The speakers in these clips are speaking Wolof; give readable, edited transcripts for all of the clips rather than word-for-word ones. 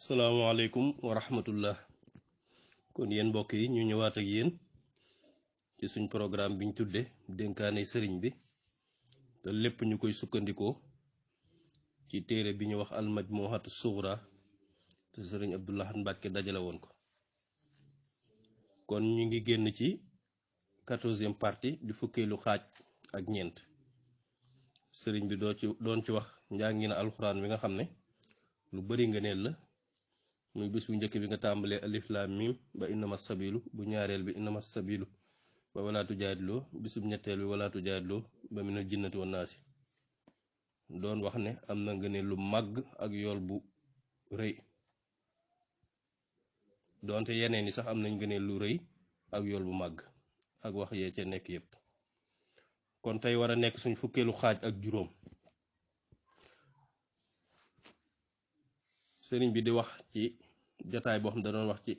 salaamaaleykum wa rahmatullah. kon yéen mbokk yi ñu ñëwaat ak yéen ci suñ programme biñ tudde dénkaane sëriñ bi te lépp ñu koy sukkandikoo ci téere bi ñu wax almajmuhatu sughra te sëriñ Abdou Lahad Mbàkke dajale woon ko. kon ñu ngi génn ci 14e partie di fukkeelu xaaj ak ñeent. sëriñ bi doon ci wax njàngina alxuraan wi nga xam ne lu bari ngëneel la, muy bis bu njëkk bi nga tàmbalee alif lam mim ba innama sabilu, bu ñaareel bi innama sabilu ba walaatu jaadiloo, bisub ñetteel bi walaatu jaadiloo ba minal jinnati wan naasi. doon wax ne am na ngëneel lu màgg ak yool bu rëy, doonte yeneen yi sax am nañ ngëneel lu rëy ak yool bu màgg ak wax yee ca nekk yépp. kon tey war a nekk suñ fukkeelu xaaj ak juróom. sëriñ bi di wax ci jataay boo xam da doon wax ci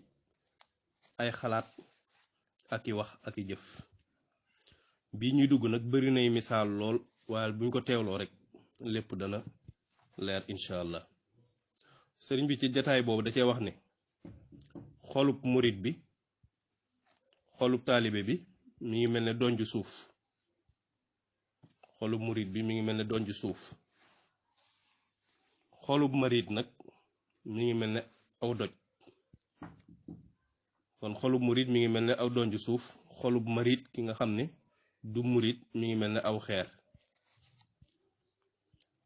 ay xalaat ak i wax ak i jëf. bii ñuy dugg nag bari nay misaal lool, waaye buñ ko teewloo rek lépp dana leer incha allah. sëriñ bi ci jataay boobu da cee wax ne xolub murit bi, xolub taalibe bi mi ngi mel ne donju suuf. xolub murit bi mi ngi mel ne donju suuf. xolub marit nag mi ngi mel ne aw doj. kon xolub murit mi ngi mel ne aw donju suuf, xolub marit ki nga xam ne du murit mi ngi mel ne aw xeer.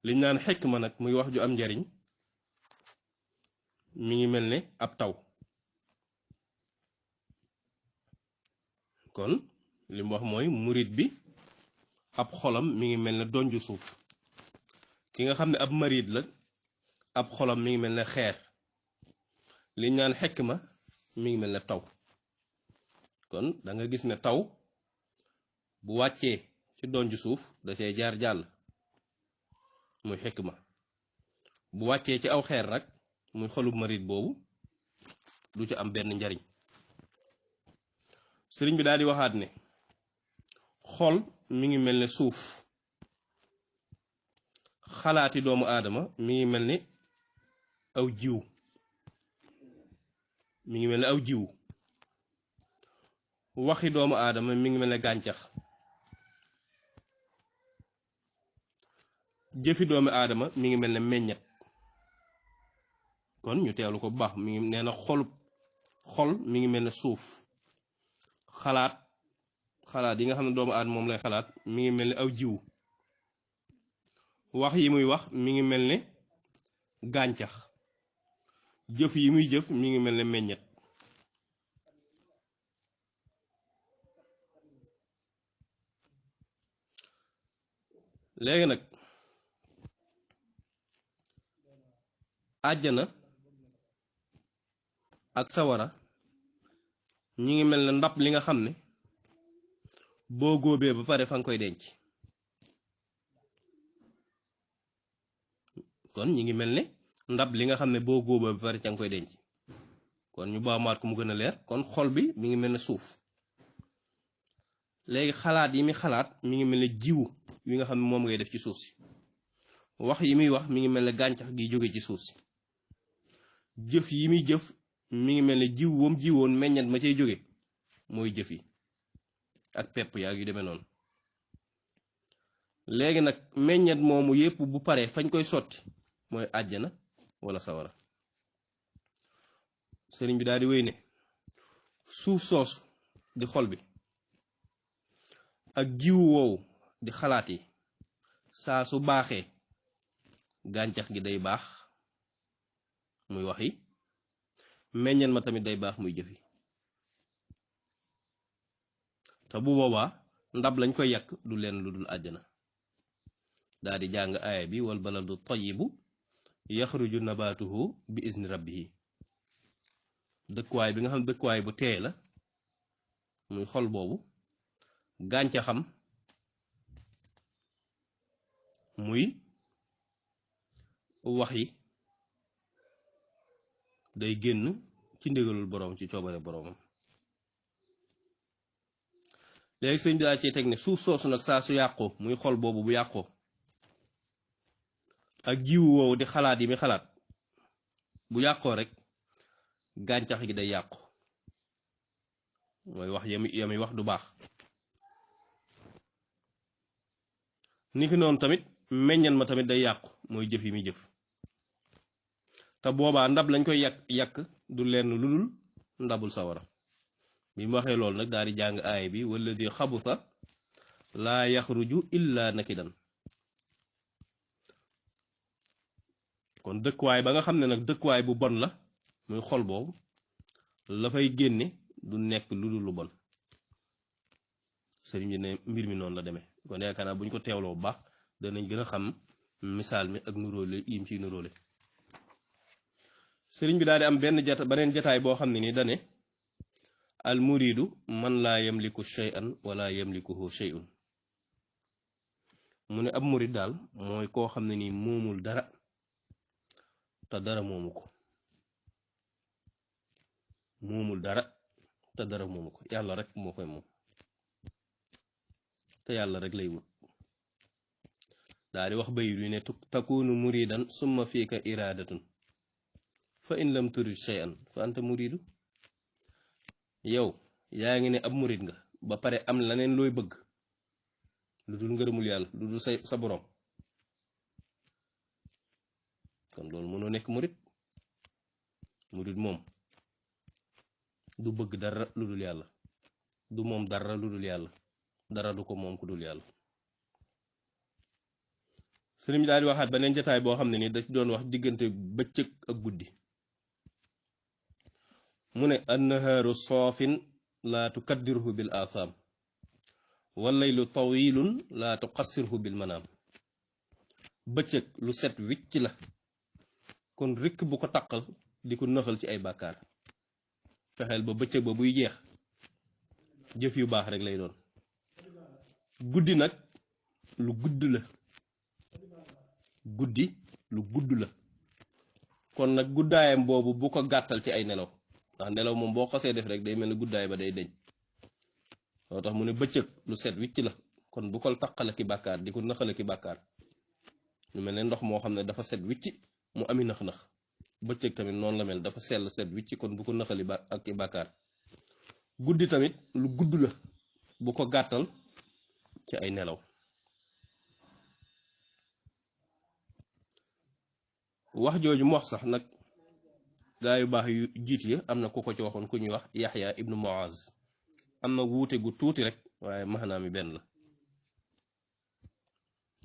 liñ naan xikma nag muy wax ju am njariñ mi ngi mel ne ab taw. kon li mu wax mooy murit bi ab xolam mi ngi mel ne donju suuf, ki nga xam ne ab marit la ab xolam mi ngi mel ne xeer. liñ naan xikma mi ngi mel ne taw. kon da nga gis ne taw bu wàccee ci donju suuf da cay jaar jàll muy xikma, bu wàccee ci aw xeer nag muy xolub marit boobu du ci am benn njariñ. sëriñ bi daal di waxaat ne xol mi ngi mel ne suuf, xalaati doomu aadama mi ngi mel ne aw jiw, mi ngi mel ne aw jiw. waxi doomu aadama mi ngi mel ne gàncax. jëfi doomu aadama mi ngi mel ne meññet. kon ñu teewlu ko bu baax, mi ngi nee na xol mi ngi mel ne suuf, xalaat yi nga xam ne doomu aadama moom lay xalaat mi ngi mel ne aw jiw. wax yi muy wax mi ngi mel ne gàncax. jëf yi muy jëf mi ngi mel ne meññet. léegi nag àjjana ak sawara ñi ngi mel ne ndab li nga xam ne boo góobee ba pare fa nga koy denc. kon ñi ngi mel ne ndab li nga xam ne boo góobee ba pare ca nga koy denc. kon ñu baamaat ko mu gën a leer. kon xol bi mi ngi mel ne suuf. léegi xalaat yi muy xalaat mi ngi mel ne jiwu wi nga xam ne moom ngay def ci suuf si. wax yi muy wax mi ngi mel ne gàncax gi jóge ci suuf si. jëf yi muy jëf mi ngi mel ne jiw wam jiwoon meññat ma cay jóge mooy jëf yi ak pepp yaa yu demee noonu. léegi nag meññat moomu yépp bu paree fañ koy sotti mooy àjjana wala sawara. sëriñ bi daal di wéy ne suuf soosu di xol bi ak jiwu woowu di xalaat yi saa su baaxee gàncax gi day baax muy wax yi, meññeen ma tamit day baax muy jëf yi. te bu boobaa ndab lañ koy yàq du leen lu dul àjjana. daal di jàng aaya bi wal baladu tayyibu yaxruju nabaatuhu bi izni rabbihi. dëkkuwaay bi nga xam ne dëkkuwaay bu teey la muy xol boobu, gàncaxam muy wax yi day génn ci ndigalul boroom, ci coobare boroomam. léegi sëñ bi daa cee teg ne suuf soosu nag saa su yàqoo muy xol boobu bu yàqoo ak jiwu woowu di xalaat yi mi xalaat bu yàqoo rek gàncax gi day yàqu mooy wax yami wax du baax. niki noonu tamit meññan ma tamit day yàqu mooy jëf yi muy jëf te boobaa ndab lañ koy yàq du lenn lu dul ndabul sawara. bi mu waxee loolu nag daal di jàng aay bi walladi xabusa laa yaxruju illa nakidan. kon dëkkuwaay ba nga xam ne nag dëkkuwaay bu bon la muy xol boobu la fay génne du nekk lu dul lu bon. sëriñ bi ne mbir mi noonu la demee kon yaakaar naa bu ñu ko teewloo bu baax danañ gën a xam misaal mi ak nuróole yim ciy nuróole. sëriñ bi daal di am beneen jataay boo xam ne ni dane al muridu man laa yamliku shay'an wala yamlikuhu shay'un. mu ne ab murid daal mooy koo xam ne nii moomul dara te dara moomu ko. moomul dara te dara moomu ko yàlla rek moo koy moom te yàlla rek lay wut. daal di wax bayit wi ne takunu muridan summa fiika iradatun fa in lam turid shay'an fa anta muridu. yow yaa ngi ne ab murid nga ba pare am leneen looy bëgg lu dul ngërëmul yàlla lu dul sa borom kon loolu mënoo nekk murid. murid moom du bëgg dara lu dul yàlla du moom dara lu dul yàlla dara du ko moom ku dul yàlla. sëriñ bi daal di waxaat beneen jataay boo xam ne ni da doon wax diggante bëccëg ak guddi. mu ne annahaaru soofin laa tukaddirhu bil asaam wallaylu tawilun laa tuqassirhu bil manaam. bëccëg lu set wicc la kon rikk bu ko taqal di ko nëxal ci ay bàkkaar. fexeel ba bëccëg ba buy jeex jëf yu baax rek lay doon. guddi nag lu gudd la. guddi lu gudd la kon nag guddaayam boobu bu ko gàttal ci ay nelaw ndax nelaw moom boo xasee def rek day mel ni guddaay ba day deñ. loo tax mu ne bëccëg lu set wicc la kon bu ko taqale ki bàkkaar di ko nëxale ki bàkkaar. lu mel ne ndox moo xam ne dafa set wicc mu ami nax-nax bëccëg tamit noonu la mel dafa sell set wicc kon bu ko nëxali ak ki bàkkaar. guddi tamit lu gudd la bu ko gàttal ci ay nelaw. wax jooju mu wax sax nag gaa yu baax yu jiit ya am na ku ko ci waxoon ku ñuy wax Yaxya ibnu Muaz. am na wuute gu tuuti rek waaye maanaam mi benn la.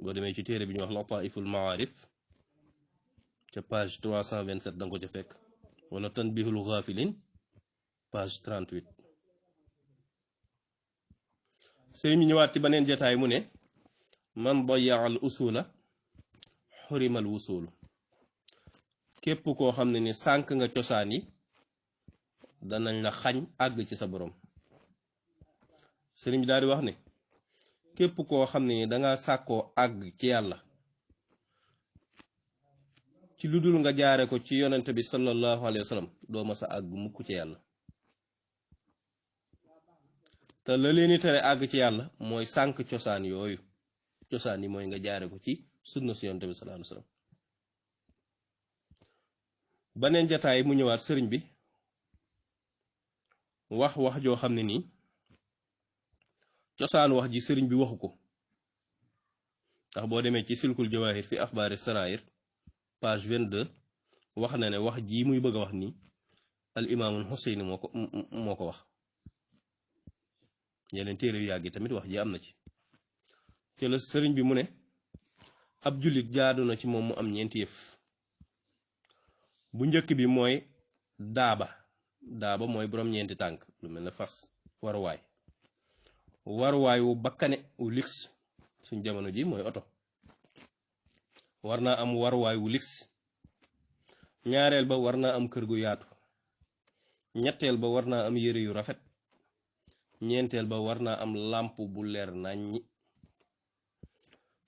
boo demee ci téere bi ñuy wax Lataiful Maarif ca page 327 danga ko ca fekk wala Tanbihul Ghafilin page 38. sëriñ bi ñëwaat ci beneen jataay mu ne man dayya al usula xurimal wusulu. képp koo xam ne ni sànk nga cosaan yi danañ la xañ àgg ci sa borom. sëriñ bi daal di wax ne képp koo xam ne ni danga sàkkoo àgg ci yàlla ci lu dul nga jaare ko ci yonente bi sallallahu alayhi wa sallam doo ma sa àgg mukk ci yàlla. te la leen tere àgg ci yàlla mooy sànk cosaan yooyu. cosaan yi mooy nga jaare ko ci sunna si yonente bi sallallahu alayhi wa sallam. baneen jataay mu ñëwaat sëriñ bi wax joo xam ne nii cosaan wax ji sëriñ bi waxu ko ndax boo demee ci silkul jawahir fi axbaari sarair page 22 wax na ne wax ji muy bëgg a wax nii al imaamul Xuseyni moo ko wax. yeneen téere yu yàgg yi tamit wax ji am na ci. te la sëriñ bi mu ne ab jullit jaadu na ci moom mu am ñeenti yëf. bu njëkk bi mooy daaba mooy boroom ñeenti tànk lu mel ne fas waruwaay wu bakkane wu lix suñ jamono ji mooy oto. war naa am waruwaay wu lix. ñaareel ba war naa am kër gu yaatu. ñetteel ba war naa am yére yu rafet. ñeenteel ba war naa am làmp bu leer naññi.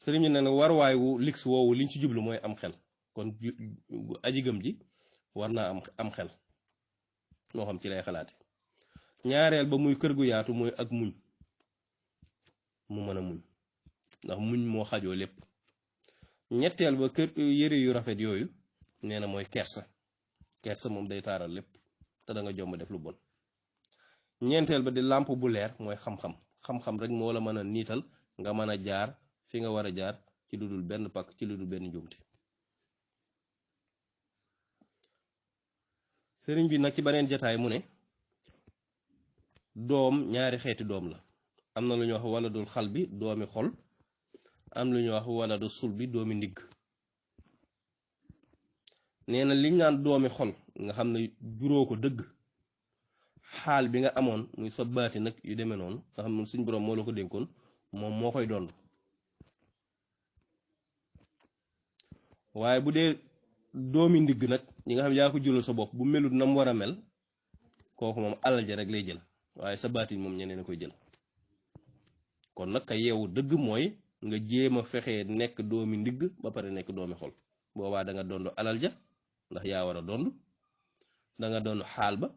sëriñ bi ne waruwaay wu lix woowu liñ ci jublu mooy am xel kon aji gëm ji war naa am xel moo xam ci lay xalaate. ñaareel ba muy kër gu yaatu mooy ak muñ mu mën a muñ ndax muñ moo xajoo lépp. ñetteel ba yére yu rafet yooyu nee na mooy kersa kersa moom day taaral lépp te da nga jomb def lu bon. ñeenteel ba di làmp bu leer mooy xam-xam. xam-xam rek moo la mën a niital nga mën a jaar fi nga war a jaar ci lu dul benn pakk ci lu dul benn njuumte. sëriñ bi nag ci beneen jataay mu ne doom ñaari xeeti doom la. am na lu ñuy wax waladul xal bi doomi xol, am lu ñuy wax waladu sul bi doomi ndigg. nee na liñ naan doomi xol nga xam ne juróo ko dëgg, xaal bi nga amoon muy sa baati nag yu demee noonu nga xam ne suñ boroom moo la ko dénkoon moom moo koy dond. waaye bu dee doomi ndigg nag ñi nga xam yaa ko jural sa bopp bu melut na mu war a mel kooku moom alal ja rek lay jël waaye sa baati moom ñeneen a koy jël. kon nag ka yeewu dëgg mooy nga jéem a fexee nekk doomi ndigg ba pare nekk doomi xol. boobaa da nga dond alal ja ndax yaa war a dond, da nga dond xaal ba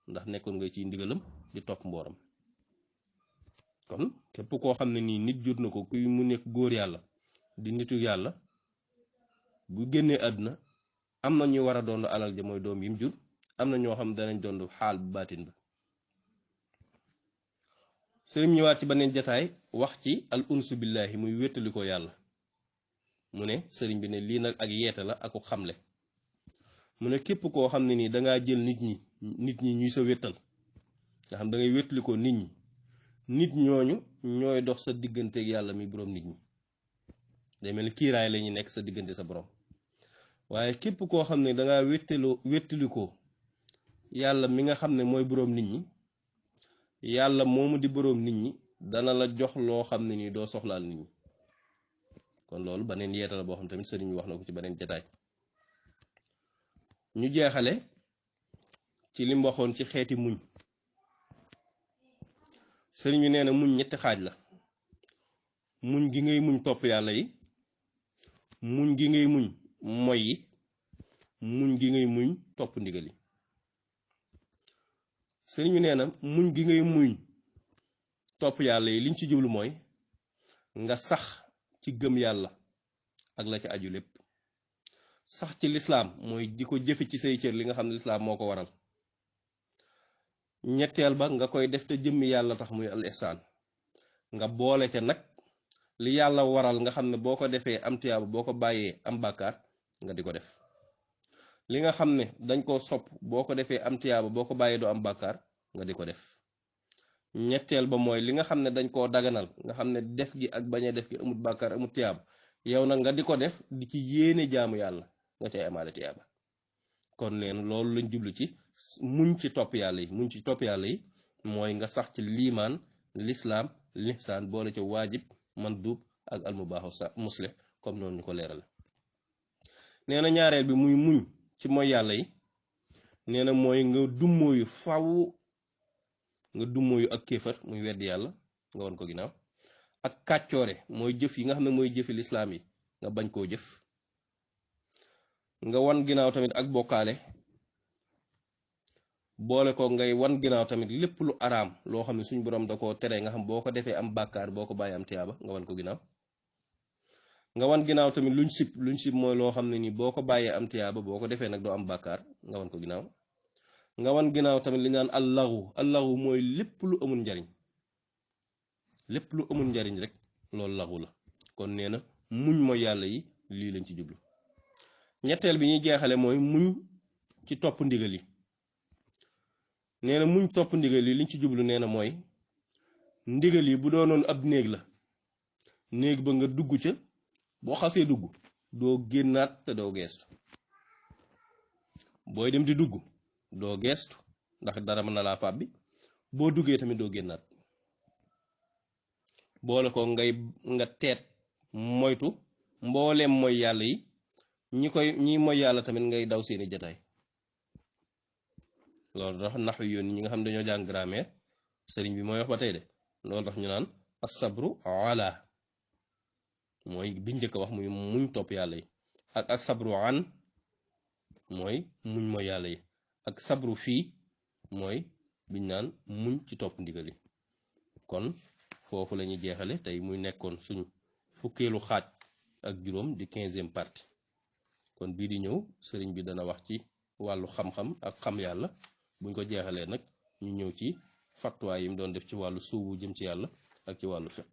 ndax nekkoon nga ciy ndigalam di topp mbooram. kon képp koo xam ne nii nit jur na ko kuy mu nekk góor yàlla di nitu yàlla bu génnee àdduna am na ñu war a dond alal ja mooy doom yim jur, am na ñoo xam danañ dond xaal bu baatin ba. sëriñ ñëwaat ci beneen jataay wax ci al unsu billahi muy wéttali ko yàlla. mu ne sëriñ bi ne lii nag ak yeete la aku xamle. mu ne képp koo xam ne nii dangaa jël nit ñi ñuy sa wéttal nga xam da ngay wéttali ko nit ñooñu ñooy dox sa digganteeg yàlla mi boroom nit ñi. day mel ni kiiraay la ñuy nekk sa diggante sa borom. waaye képp koo xam ne dangaa wéttali ko yàlla mi nga xam ne mooy boroom nit ñi, yàlla moomu di boroom nit ñi dana la jox loo xam ne nii doo soxlaal nit ñi. kon loolu beneen yeeta la boo xam tamit sëriñ bi wax na ko ci beneen jataay. ñu jeexale ci lim waxoon ci xeeti muñ. sëriñ bi nee na muñ ñetti xaaj la. muñ gi ngay muñ topp yàlla yi, muñ gi ngay muñ moy yi, muñ gi ngay muñ topp ndigal yi. sëriñ bi nee na muñ gi ngay muñ topp yàlla yi liñ ci jublu mooy nga sax ci gëm yàlla ak la ci aju lépp. sax ci lislaam mooy di ko jëfe ci say cër li nga xam ne lislaam moo ko waral. ñetteel ba nga koy def te jëmmi yàlla tax muy al ihsaan. nga boole ca nag li yàlla waral nga xam ne boo ko defee am tiyaaba boo ko bàyyee am bàkkaar nga di ko def. li nga xam ne dañ koo sopp boo ko defee am tiyaaba boo ko bàyyee doo am bàkkaar nga di ko def. ñetteel ba mooy li nga xam ne dañ koo daganal nga xam ne def gi ak bañ a def gi amut bàkkaar amut tiyaaba yow nag nga di ko def di ci yéene jaamu yàlla nga cay amaale tiyaaba. kon neen loolu lañ jublu ci muñ ci topp yàlla yi. muñ ci topp yàlla yi mooy nga sax ci liimaan, lislaam, lihsaan boole ca waajib, mandub ak almubaaxu sa muslih comme noonu ñu ko leeral. nee na ñaareel bi muy muñ ci mooy yàlla yi. nee na mooy nga dummóoyu faw nga dummóoyu ak kéefar muy weddi yàlla nga won ko ginnaaw. ak kàccoore mooy jëf yi nga xam ne mooy jëfi lislaam yi nga bañ koo jëf. nga wan ginnaaw tamit ak bokkaale boole ko ngay wan ginnaaw tamit lépp lu araam loo xam ne suñu borom da koo tere nga xam boo ko defee am bàkkaar boo ko bàyyi am tiyaaba nga wan ko ginnaaw. nga wan ginnaaw tamit luñ sib mooy loo xam ne nii boo ko bàyyee am tiyaaba boo ko defee nag doo am bàkkaar nga wan ko ginnaaw. nga wan ginnaaw tamit li naan allahu mooy lépp lu amul njariñ. lépp lu amul njariñ rek loolu laxu la. kon nee na muñ mooy yàlla yi lii lañ ci jublu. ñetteel bi ñuy jeexale mooy muñ ci topp ndigal yi. nee na muñ topp ndigal yi liñ ci jublu nee na mooy ndigal yi bu doonoon ab néeg la, néeg ba nga dugg ca boo xasee dugg doo génnaat te doo geestu. booy dem di dugg doo geestu ndax dara mën na laa fàbbi, boo duggee tamit doo génnaat. boole ko nga teet moytu mbooleem mooy yàlla yi, ñi mooy yàlla tamit ngay daw seeni jataay. loolu tax nax yu yoon ñi nga xam dañoo jàng grammaire sëriñ bi mooy wax ba tey de loolu tax ñu naan asabru ala mooy biñ njëkk a wax muy muñ topp yàlla yi, ak asabru an mooy muñ mooy yàlla yi, ak sabru fii mooy biñ naan muñ ci topp ndigal yi. kon foofu la ñuy jeexale tey muy nekkoon suñ fukkeelu xaaj ak juróom di 15e partie. kon bii di ñëw sëriñ bi dana wax ci wàllu xam-xam ak xam yàlla buñ ko jeexalee nag ñu ñëw ci fatwa yi mu doon def ci wàllu suubu jëm ci yàlla ak ci wàllu fiq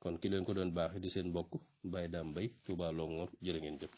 kon ki leen ko doon baax di seen mbokk Baye Dame Mbaye Touba Longhor jërë ngeen jëf